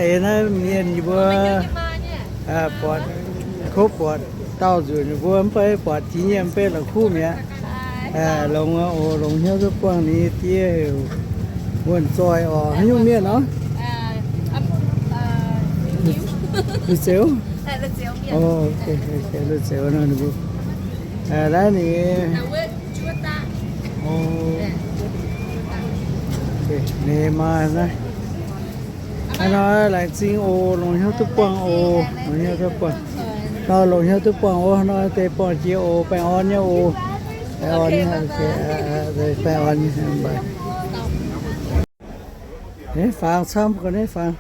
Eix naaiv mienh yie mbuo buatc, kouv buatc daauh nzunc ninh mbuo mv bei buatc jiex nyei mv bei la'kuqv mi'aqv. Longx oc, longx hnyouv duqv buangh ninh nyei die heuc wuonh zoih oc. Haaix nyungc mienh oc? Lui Zeux. Lui Zeux nor ninh mbuo. Naaiv ninh, ninh maaih naaiv. Hnangv nor laengz zingh oc, longx hnyouv duqv buangh oc, longx hnyouv duqv buangh. Nor longx hnyouv duqv buangh oc, nor deix buangh jiex oc, baengh orn nyei oc. Baengh orn nyei, baengh orn nyei. Faang camv ga'naaiv faang.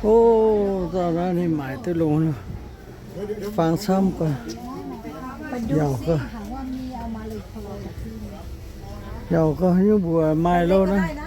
O, dauh naaiv ninh maaic duqv longx. Faang camv ga'naaiv. Yauc ga'naaiv, yauc ga'naaiv nyungc mbuox maaih louh naaiv.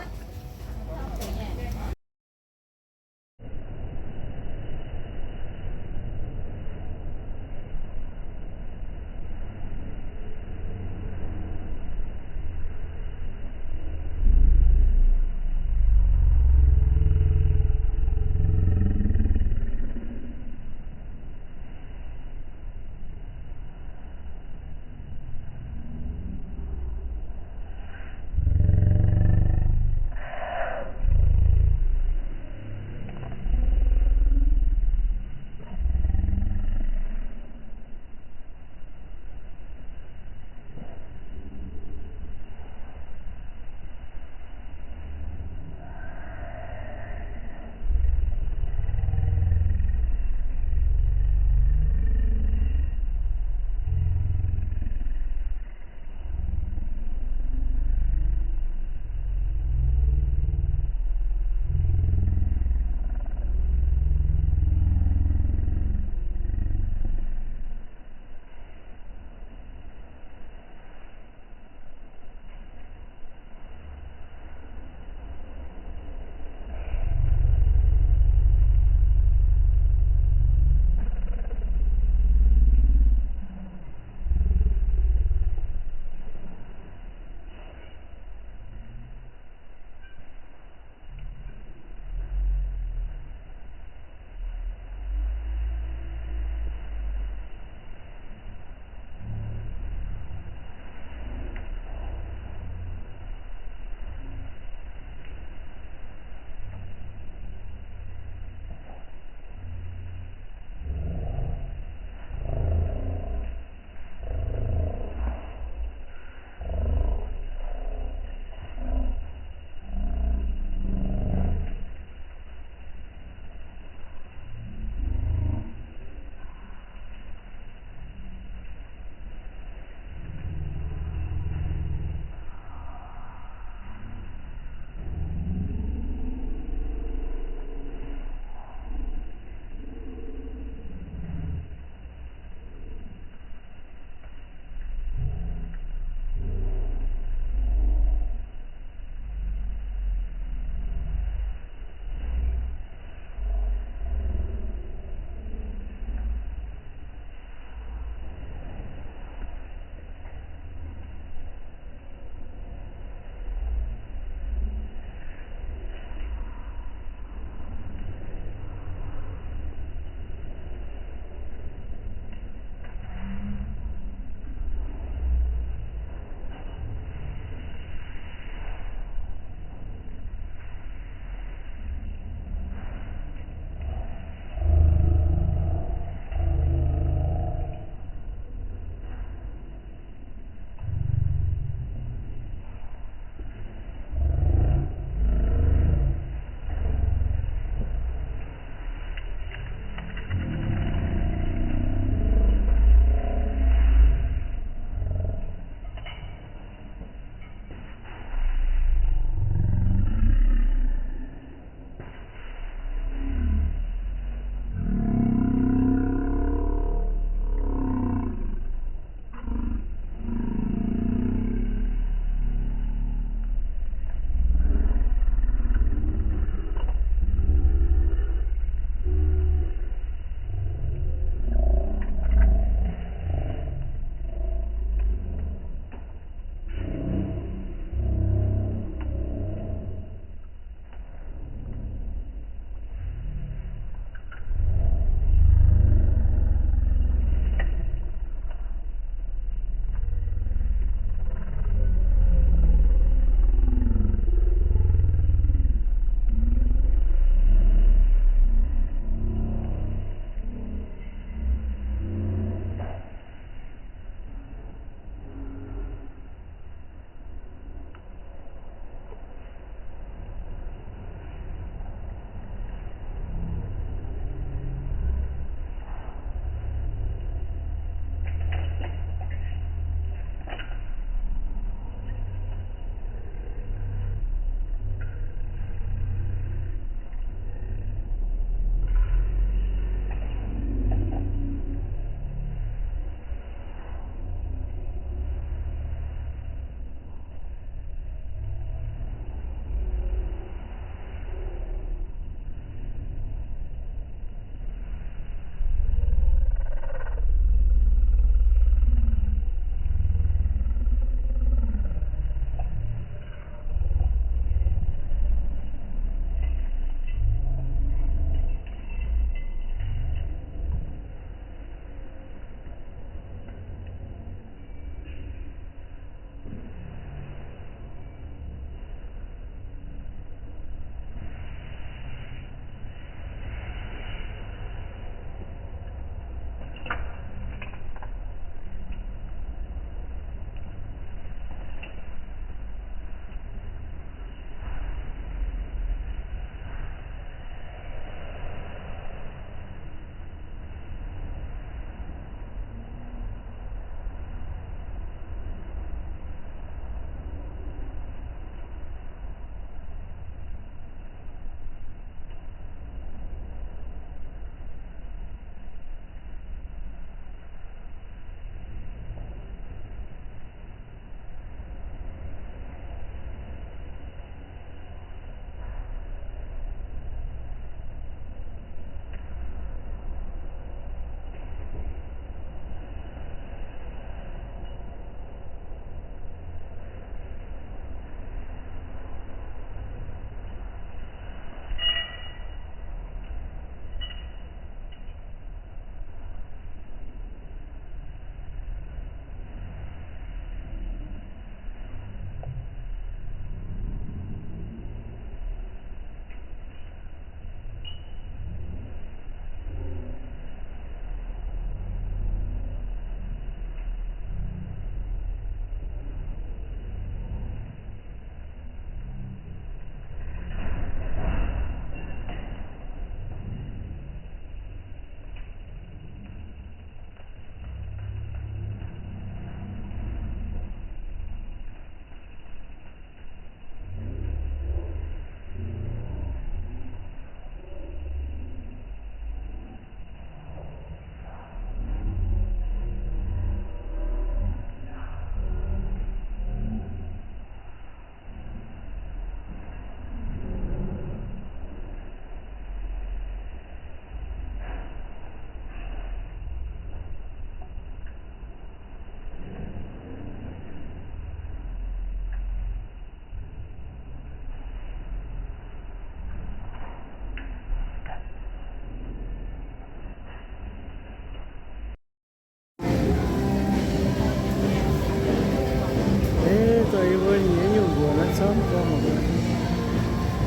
Yie mbuo nyiec nyungc mbuoqc naaiv camv gorngv mangc gaax.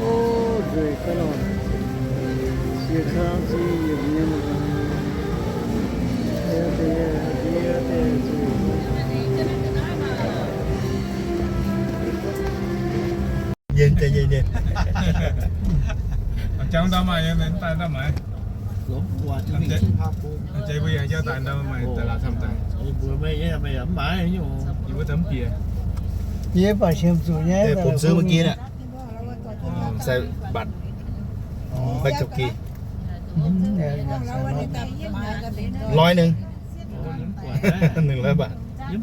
O, nzueic ga'lorqc. Yie kang zingh yiemc nyei mangc gaax. Yie deix, yie deix nzueic. Nyei, nyei, nyei. Jangx ndau maaih, daaih ndau maaih. Jangx mbuo yangh jauv daaih ndau maaih daaih laaix camv daaih. Yie mbuo mv bieqc. Yie baac qiemx zuqc nyei. Bungx zunv mv ginv aqv. Sai mbatc. Mbatc zuqc gih. Loih ninh. Ninh loih mbatc. Yie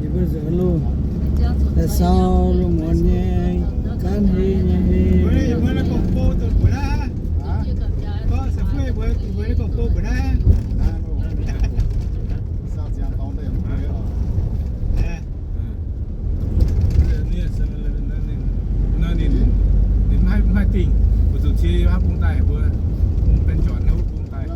mbuo nzuonx loh, daaih sau lungh muonz nyei, gaanv hei nyei hei. Naaiv ninh, ninh maiv, maiv dingh, weic zuqc cie yie haav bung daaih mbuo, bung benx juangc nyei wuov bung daaih.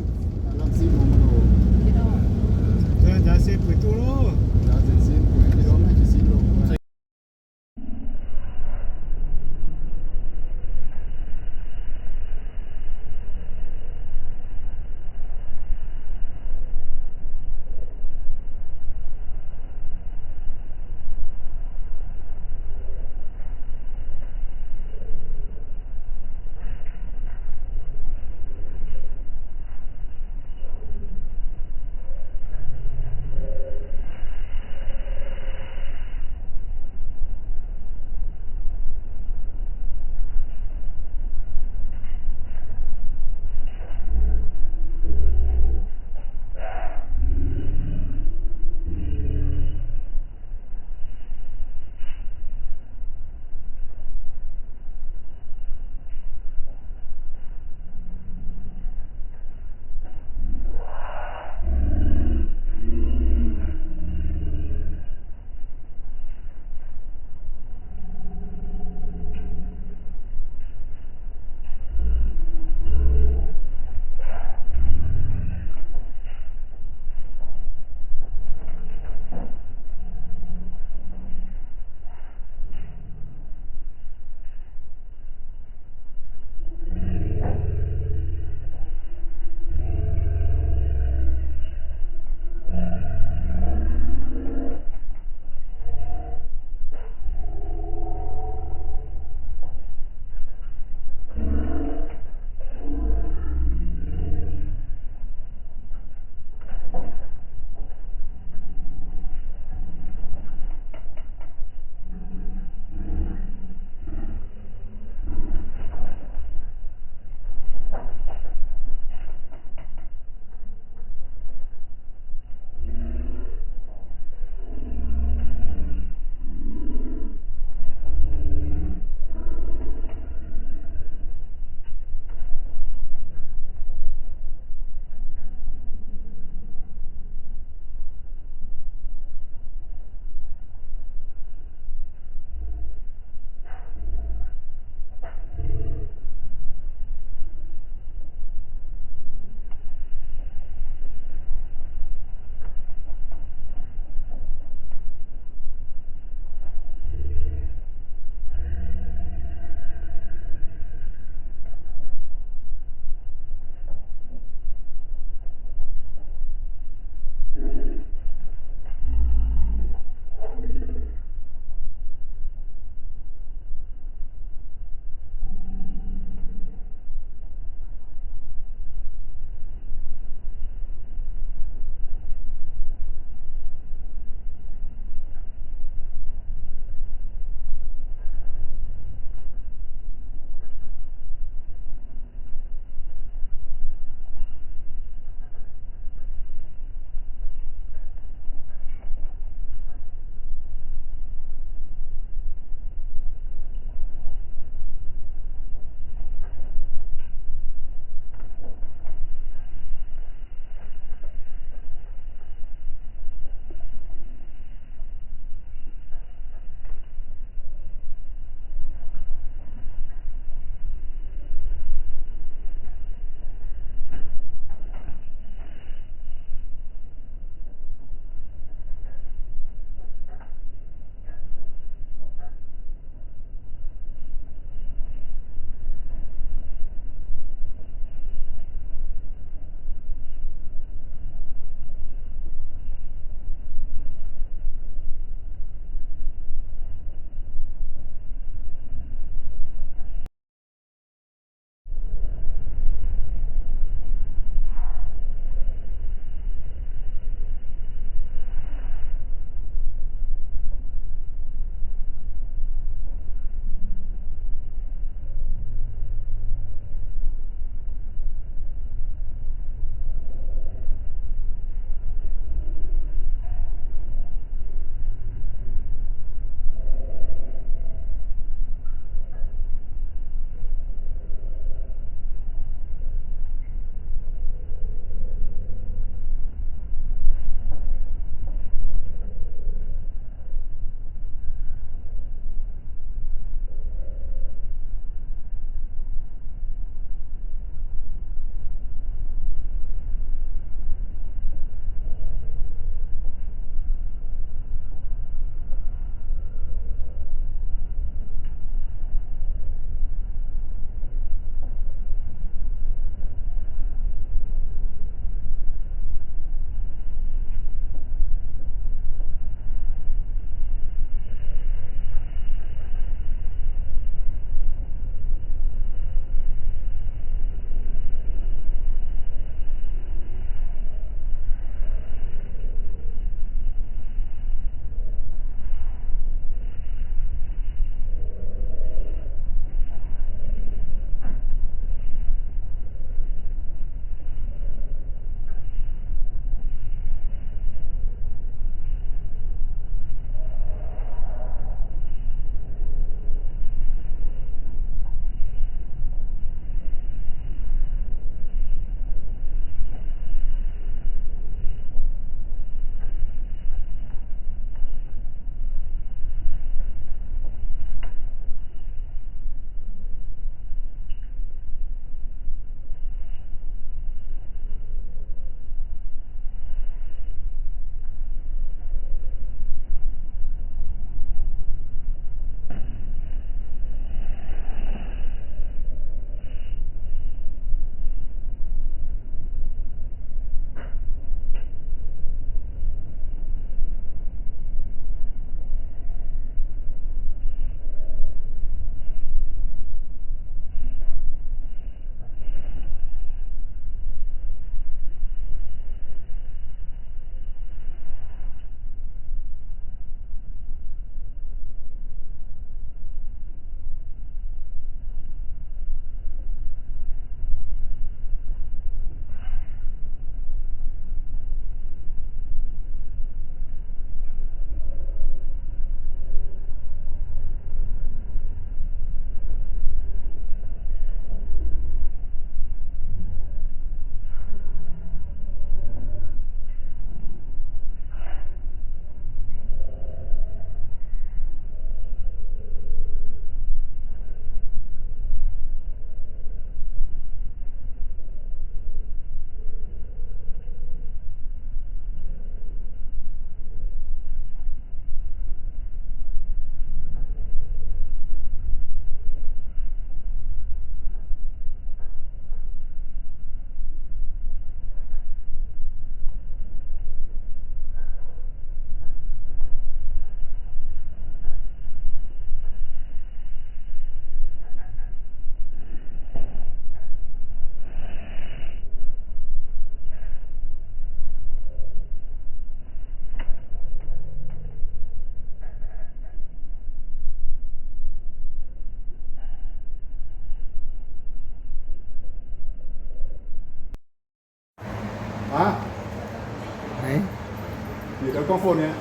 Gorngv phone nyei,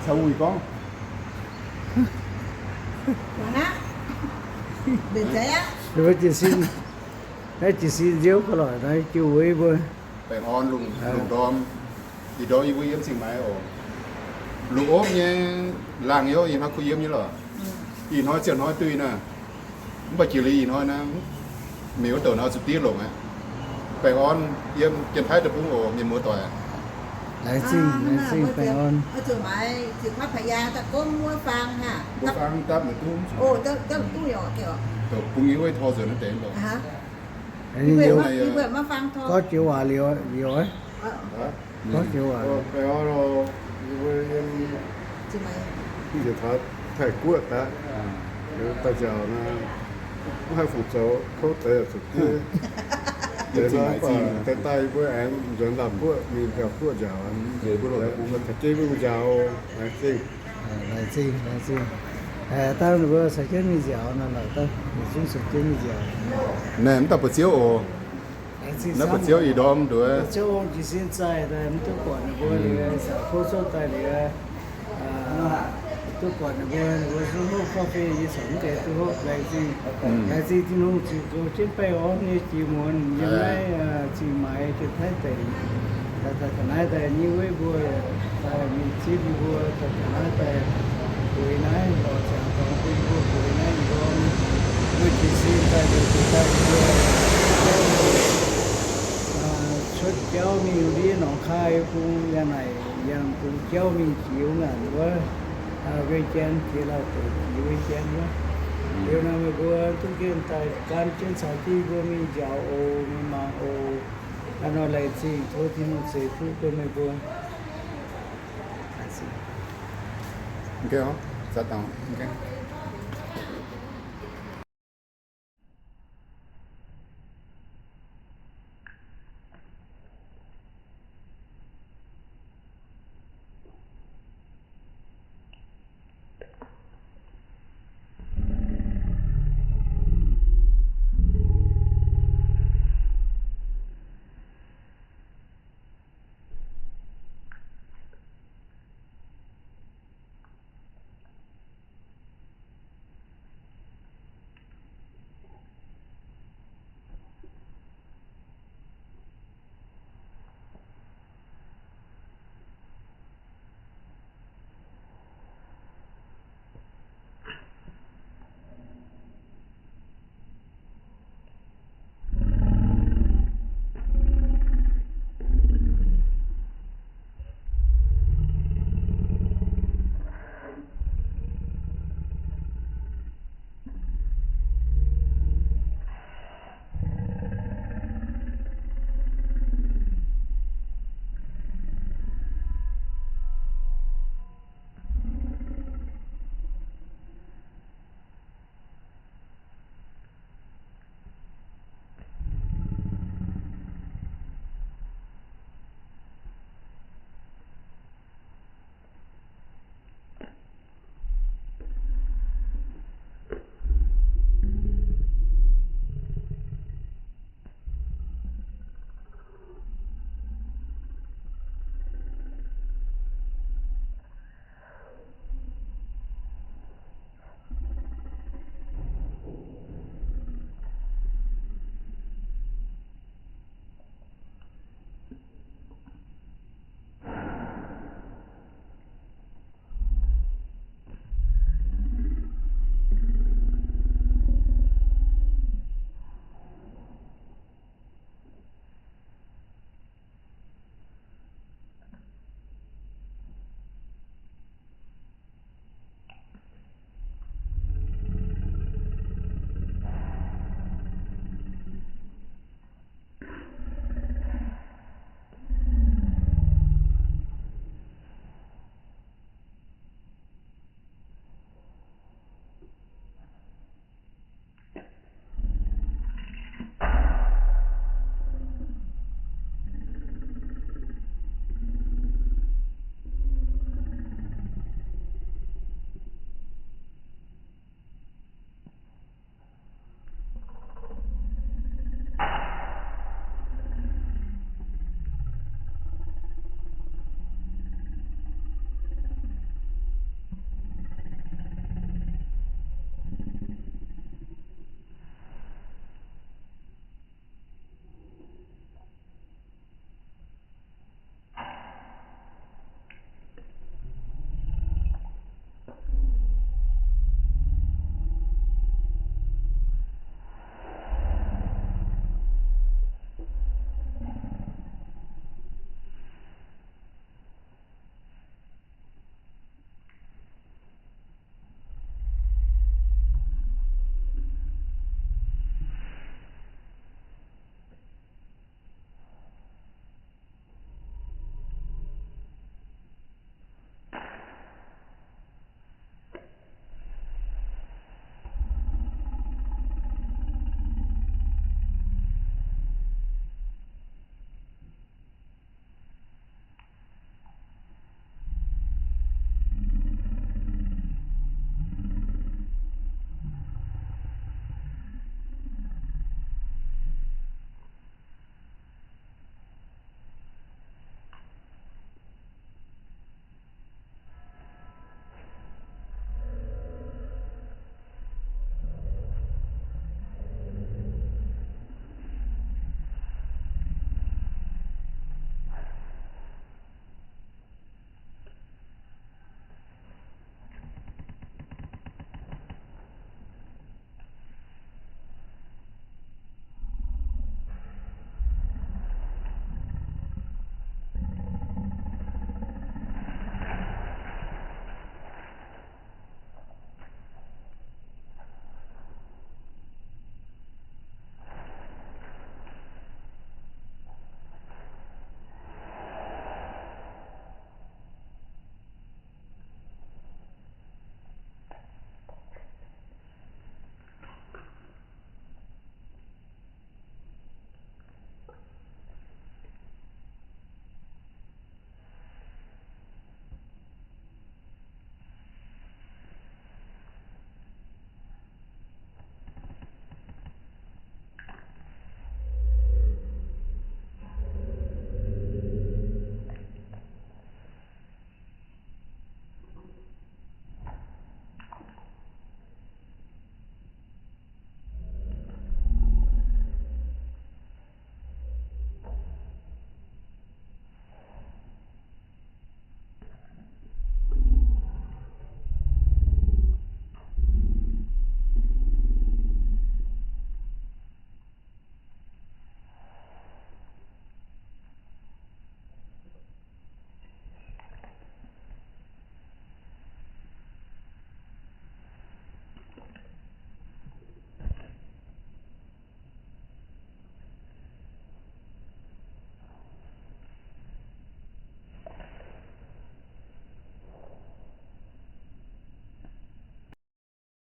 caux wuic gorngv. Mbuo jiez sin, naaiv jiez sin nziouv ga'lorqc naaiv jiu wuic mbuo. Baengh orn lungh ndorm, ih ndorm yie mbuo yiem Cing Maix oc. Lungh opv nyei laangh yaac ih hnoi kuh yiem nyei lorqc. Ih hnoi ziangh hnoi duih naaiv. Mv baac jiex liuz ih hnoi naaiv, mienh wuov douc nor zuqc diev longc aqv. Baengh orn yiem Janx-Taiv deic-bung oc, mienh muoz-doic. Laengz zingh, laengz zingh, baengh orn. Mbuo faang dapv maiv duqv, bungx nyei wuov tor nzuonx naaiv deix mbuo. Gorngv joux waac liuz, liuz, gorngv joux waac. Njiec taux Taiv-Guoqv daaih, daaih nziaauc nor, mv haih fungc zoux, kouv deix zuqc diev. Deix nor, daaih daaih mbuo aengx nzuonx Laauv-Guoqv mingh Mbiaauc Guoqv nziaauc, caux jienv mbuo nziaauc, laengz zingh. Laengz zingh, laengz zingh. Dangh ninh mbuo caux jienv mingh nziaauc nor, lorqc dangh ninh zungv caux jienv mingh nziaauc. Naaiv mv dauh buoz-ziouv oc. Naaiv buoz-ziouv ih ndorm nduov. Buoz-ziouv jiez sin zaih daaih mv duqv buatc ninh mbuo liuz, caux tov zouv daaih liuz, duqv buatc ninh mbuo, ninh mbuo zungv hopv coffee, yie caux mv deix duqv hopv. Laengz zingh, laengz zingh Tin-Hungh ziouc zoux jienv baengh orn nyei jiex muonz yiem naaiv Cing Maix Janx-Taiv deic. Daaih taux naaiv daaih nyei wuov mbuo daaih mingh zipv yie mbuo daaih taux naaiv daaih bueix naaiv lorz ziangx dorngx bun yie mbuo bueix naaiv ndorm. Mbuo jiez sin daaih liuz, daaih yie mbuo cuotv jauv mingh ndiev Nongc Khai bung, yangh naaic yangh bung jauv mingh jiex wuov ngaanc wuov, Wei Janx jiex Laauv Deic jiex Wei Janx wuov. Liuz nor meih mbuo duqv nqemh daaih gan jienv caux jienv yie mbuo mingh nziaauc oc, mingh mangc oc. Hnangv nor laengz zingh, tov Tin-Hungh ceix fuqv bun meih mbuo. Laengz zingh.